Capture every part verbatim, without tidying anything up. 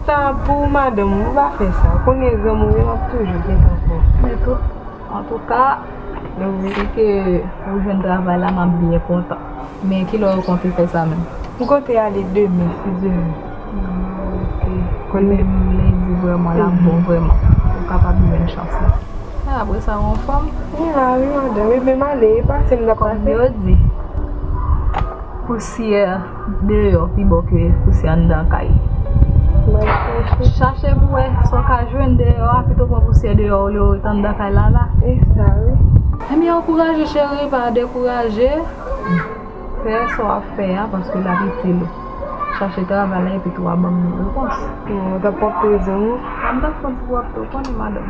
Sa pou madanm ou, ou pa fè sa. Ou konnen zanmi w yo, m ap toujou gentan pou ou. Men tou, antouka, si ke ou jwenn travay la, m ap byen kontan. Men kilè w konte fè sa menm? M konte ale demen, si Dye vle. Ah, ok. Konnen m lendi vrèman, l ap bon vrèman. Ou kapab jwenn chans la. Ah, apre sa, ou anfòm? M la, wi, madanm. Ebyen, m ale, e pase m t ap pase. Kòm yo di, pousyè deyò pi bon ke pousyè anndan kay. Mwen chache. Chache pou wè sa w ka jwenn deyò a, pito pran pousyè deyò olye w ret anndan kay la la. E sa, wi. Ebyen, ankouraje, cheri, pa dekouraje. Fè sa w ap fè a, paske l ap itil ou. Chache travay la, epi tou w a ban m yon repons. Non, w t ap pran pou zanmi w. A, m t ap pran ti pwòpte, ou konnen, madanm.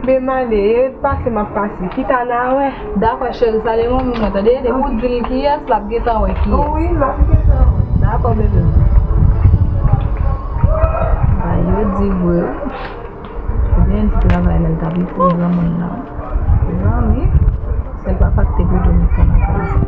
Ebyen, m ale, e pase m ap pase. Kita n a wè. Dakò, cheri, salye manmi mwen, tande? Depi w di l kiyès, l ap gentan wè kiyès. Wi, l ap gentan wè. Dakò, bebe. Bay yo di vre, wi. Ebyen, di travay la, l t ap itil granmoun nan. Zanmi, sèl papa ki te pito met kò nan kay sa.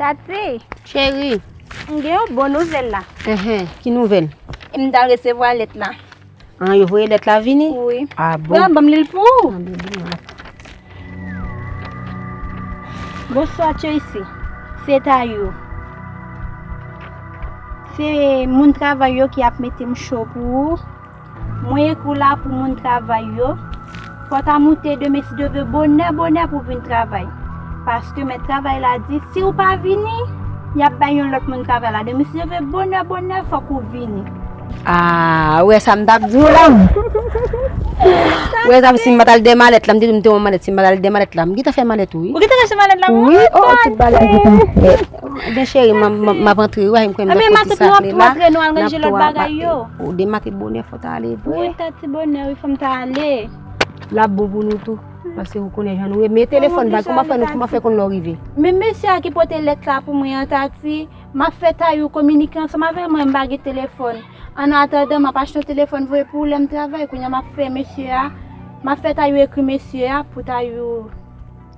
Tati. Cheri. M gen yon bon nouvèl la. Enhen, ki nouvèl? M t al resevwa lèt la. An, yo voye lèt la vini? Wi. Ah bon? Pran, ban m li l pou ou. An, bebe, non. Bonswa, Tracy. Se Tayou. Se moun travay yo ki ap mete m cho pou ou. Mwen ekri w la pou moun travay yo. Fò w ta moute demen si Dye vle bonè, bonè pou w vin travay. Paske mèt travay la di, si w pa vini, y ap bay yon lòt moun travay la. Demen si Dye vle bonè, bonè, fòk ou vini. Ah, ou wè sa m t ap di w la? Ou wè sa, si m pa t al dèyè malèt la, m te di w m te wè malèt, si m pa t al dèyè malèt la, m gentan fè malèt ou, wi. Ou gentan ranje malèt la pou mwen? Wi, oh, tout bagay gentan fèt. Ebyen, cheri, m, m, m ap antre, wi, m kwè m fè fòti sa la. Ebyen, matant, nou ap antre, nou al ranje lòt bagay yo. Ou demake bonè, fò w ta ale vre. Wi, Tati, bonè, wi, fò m ta ale. L ap bon pou nou tou, paske ou konnen jan nou ye. Men telefòn, bay, kòman fè nou, kòman fè konn lè w rive? Men mesye a ki pote lèt la pou mwen an, Tati, m ap fè Tayou kominike ansanm avè mwen, m pa gen telefòn. An atandan, m ap achte yon telefòn voye pou ou lè m travay. Kounye a, m ap fè mesye a, m ap fè Tayou ekri mesye a pou Tayou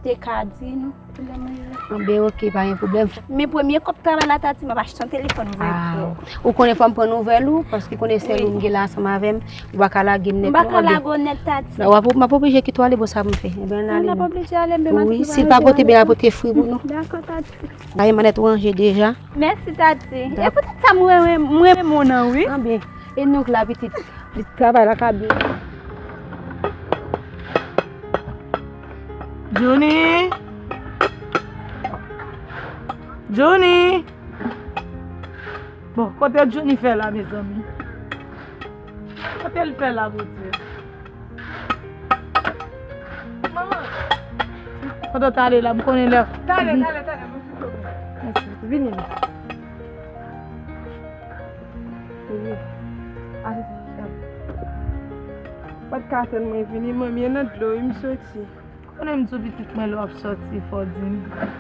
te ka di nou pou lè m rive. Anben, oke, pa gen pwoblèm. Men premye kòb travay la, Tati, m ap achte yon telefòn voye pou ou. Ah, ou konnen fò m pran nouvèl ou, paske konnen sèl ou m gen la ansanm avè m, ou pa ka lage m nèt non. M pa ka lage w nèt, Tati. M ap, m ap oblije kite w ale, bon, sa pou m fè? Ebyen, ann ale non. Ou p ap oblije ale, men m ap kite w ale. Wi, si l pa pote byen, l ap pote fri pou nou. Dakò, Tati. Bay manèt ou ranje deja. Mèsi, Tati. E poutèt sa m renmen, m renmen moun nan, wi. Anben, e nou k la, pitit. Li travay la ka byen. Johnny! Johnny! Bon, kote Johnny fè la, mezanmi? Kote l fè la, Bondye? Manman! Pandan w t ale la, m konnen lè. Talè, talè, talè, mwen fin pran. Mèsi, vini la. Wi. Asiste. Ou pa t ka tann mwen vini, manmi, e nan dlo wi m soti. Ou konnen m di w pitit mwen lè w ap soti, fò w di m.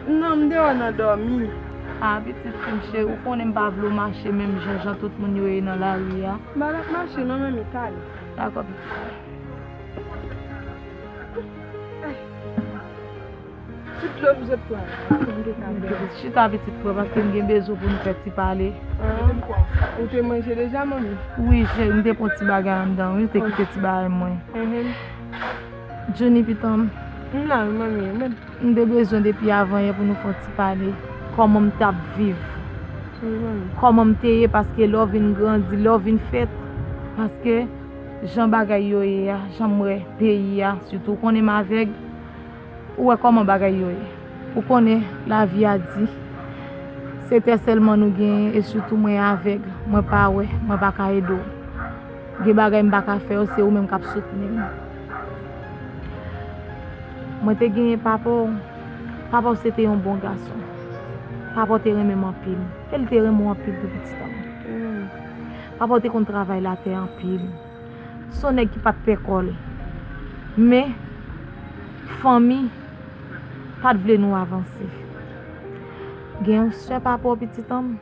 Non, m deyò nan dòmi. A, pitit fi m cheri, ou konnen m pa vle w mache menm jan, jan tout moun yo ye nan lari a. M pa t ap mache non, manmi, talè. Dakò, pitit mwen. Ti dlo m sot pran. Chita pitit mwen, paske m gen bezwen pou nou fè ti pale. Ah, ou te manje deja, manmi? Wi, cheri, m te pran ti bagay anndan, wi, m te kite ti bagay mwen. Johnny, pitit m. M la, wi, manmi. M te bezwen depi avanyè pou nou fè yon ti pale. Kòman m t ap viv? Wi, manmi. Kòman m te ye, paske lè w vin grandi, lè w vin fèt, paske jan bagay yo ye a, jan m wè peyi a, sitou w konnen m avèg, ou wè kòman bagay yo ye. Ou konnen lavi a di, se tè sèlman nou genyen, e sitou mwen avèg, mwen pa wè, mwen pa ka ede w. Gen bagay m pa ka fè yo, se ou menm k ap soutni m. Mwen te genyen papa w, papa w se te yon bon gason. Papa w te renmen m anpil, e l te renmen w anpil tou, pitit an m. Papa w te konn travay latè anpil. Se yon nèg ki pa t pè kò l. Men, fanmi pa t vle nou avanse. Gen yon sè papa w, pitit an m.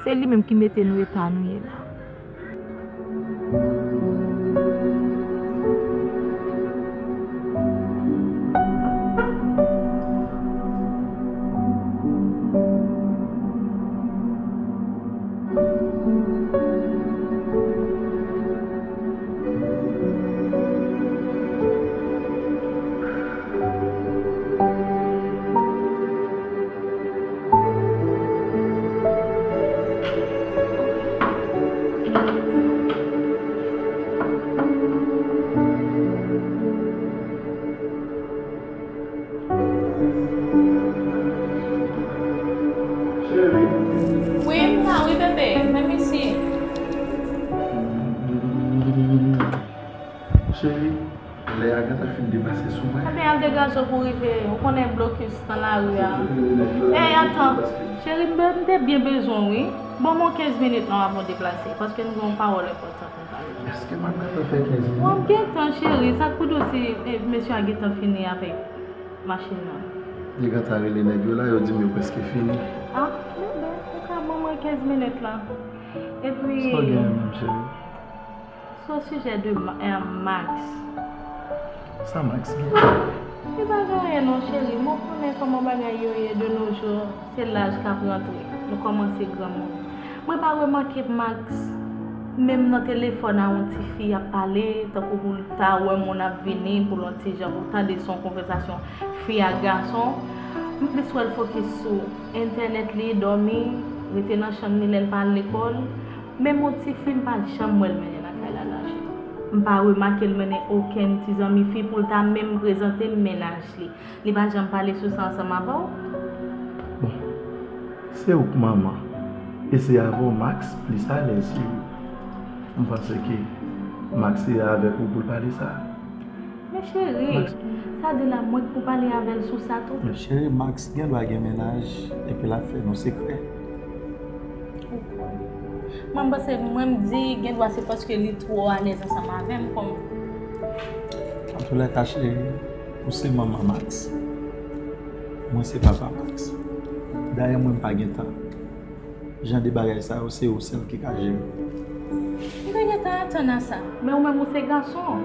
Se li menm ki mete nou eta nou ye la. Wi, m la, wi, bebe. Let me see. Cheri, lè a gentan fin depase sou mwen. Ebyen, al degaje w pou w rive. Ou konnen blokis nan lari a. Ey, atann. Cheri, m be-, m te byen bezwen w, wi. Ban m yon kenz minit non avan w deplase, paske nou gen yon pawòl enpòtan pou n pale. Èske m ap gentan fè kenz minit? W ap gentan, cheri. Sa k pou di w si, eh, mesye a gentan fini avèk machin nan? Li gentan rele nèg yo la, yo di m yo prèske fini. Ah, bebe, ou ka ban mwen kenz minit la. Epi, sa w genyen menm, cheri? Se o sijè de Ma-, eh, Max. Sa Max gen? Li pa gen anyen non, cheri. Mwen konnen kòman bagay yo ye de nos jours. Se laj k ap rantre. Nou kòmanse granmoun. Mwen pa remake Max, menm nan telefòn a yon ti fi ap pale, tankou pou l ta wè moun ap vini, pou l yon ti jan, pou l tande se yon konvèsasyon fi ak gason. M plis wè l fokis sou entènèt li, dòmi, rete nan chanm li lè l pa al lekòl. Menm yon ti fi, m pa janm wè l mennen nan kay la laje. M pa remake l mennen okenn ti zanmi fi pou l ta menm prezante m mennaj li. Li pa janm pale sou sa ansanm avè w? Bon, se ou k manman. E se avè w Max plis alèz, cheri. M panse ke Max se avèk ou pou l pale sa. Men cheri, sa di la mwen k pou pale avè l sou sa tou? Men cheri, Max gen dwa gen mennaj epi l ap fè nou sekrè. Mwen, m panse, mwen, m di, gen dwa se paske li twò alèz ansanm avè m, kòm. Antoulèka, cheri, ou se manman Max. Mwen se papa Max. Dayè, mwen, m pa gen tan. Jan de bagay sa yo, se ou sèl ki ka jere. M te gentan atann a sa. Men ou menm, ou se gason.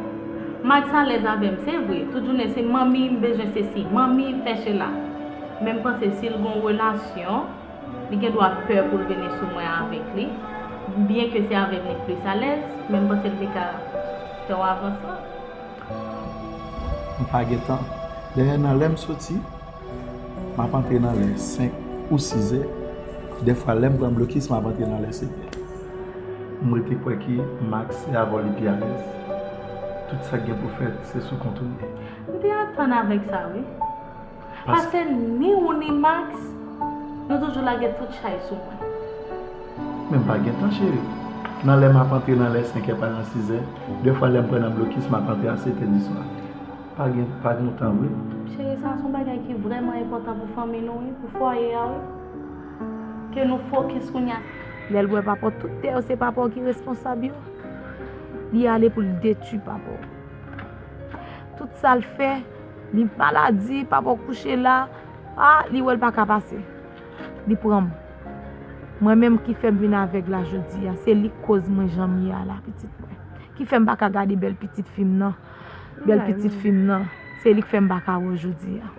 Max alèz avè m, se vre. Tout jounen, se manmi, m bezwen sesi. Manmi, fè sela. Men m panse, si l gen yon relasyon, li gen dwa pè pou l vini sou mwen avèk li. Byenke se avè m li plis alèz, men m panse l te ka fè w avanse. M pa gen tan. Dayè, nan lè m soti, m ap antre nan lè senk ou sizè. Dèfwa, lè m pran blokis, m ap antre nan lè setè. M rete kwè ke Max se avè w li pi alèz. Tout sa k gen pou fèt, se sou kont ou li ye. M te atann avèk sa, wi. Paske ni ou ni Max, nou toujou lage tout chay sou mwen. Men m pa gen tan, cheri. Nan lè m ap antre nan lè senkè, pa nan sizè, dèfwa lè m pran nan blokis, m ap antre a setè diswa. Pa gen, pa gen tan vre. Cheri, sa se yon bagay ki vrèman enpòtan pou fanmi nou, wi, pou fwaye a, wi. Ke nou fokis kounye a. Lè l wè papa w, tout tè yo se papa w ki responsab yo, li ale pou l detwi papa w. Tout sa l fè, li maladi, papa w kouche la, a, li wè l pa ka pase. Li pran m. Mwen menm ki fè m vin avèg la jodi a, se li k koz mwen jan m ye a la, pitit mwen. Ki fè m pa ka gade bèl pitit fi m nan. Bèl pitit fi m nan. Se li k fè m pa ka wè w jodi a.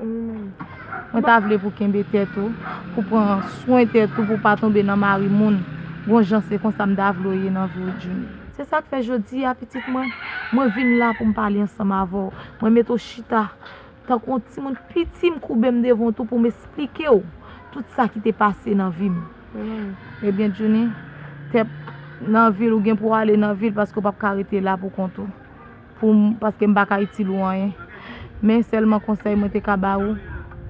Mwen ta vle pou kenbe tèt ou, pou pran swen tèt ou, pou pa tonbe nan mari moun. Gon jan se konsa m ta vle w ye nan vi w, Junie. Se sa k fè jodi a, pitit mwen, mwen vin la pou m pale ansanm avè w. Mwen mete w chita tankou yon timoun piti, m koube m devan w tou pou m esplike w tout sa ki te pase nan vi m. Ebyen, Junie, tèp nan vil, ou gen pou w ale nan vil paske w p ap ka rete la pou kont ou. Pou m, paske m pa ka itil ou anyen. Men sèlman konsèy mwen te ka ba ou,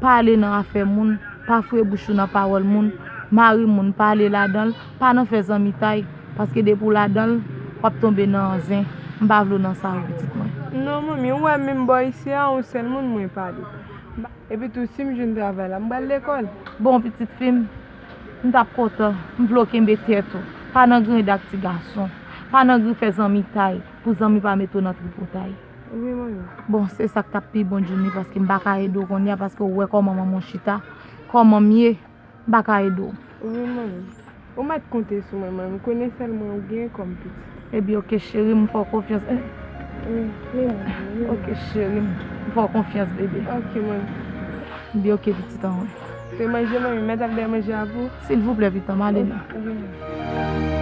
pa ale nan afè moun, pa foure bouch ou nan pawòl moun, mari moun, pa ale ladan l, pa nan fè zanmitay, paske depi w ladan l, w ap tonbe nan zen. M pa vle w nan sa yo, pitit mwen. Non, manmi, ou wè menm bò isi a, yon sèl moun mwen pale. Epi tou, si m jwenn travay la, m pral lekòl. Bon, pitit fi m, m t ap kontan, m vle w kenbe tèt ou. Pa nan grenn ride ak ti gason. Pa nan grenn fè zanmitay pou zanmi pa mete w nan tripotay. Wi, manmi. Bon, se sa k t ap pi bon, Djouni, paske m pa ka ede w kounye a, paske w wè kòman manman w chita, kòman m ye, m pa ka ede w. Wi, manmi. Ou mèt konte sou mwen, manmi. Konnen sèl mwen ou gen kòm pitit. Ebyen, oke, cheri, m fè w konfyans. Eh. Wi, wi, manmi, wi. Oke, cheri, m fè w konfyans, bebe. Oke, manmi. Ebyen, oke, pitit an mwen. Te manje, manmi, mèt al dèyè manje a pou ou. Silvouplè, pitit an, m ale la. Wi, manmi.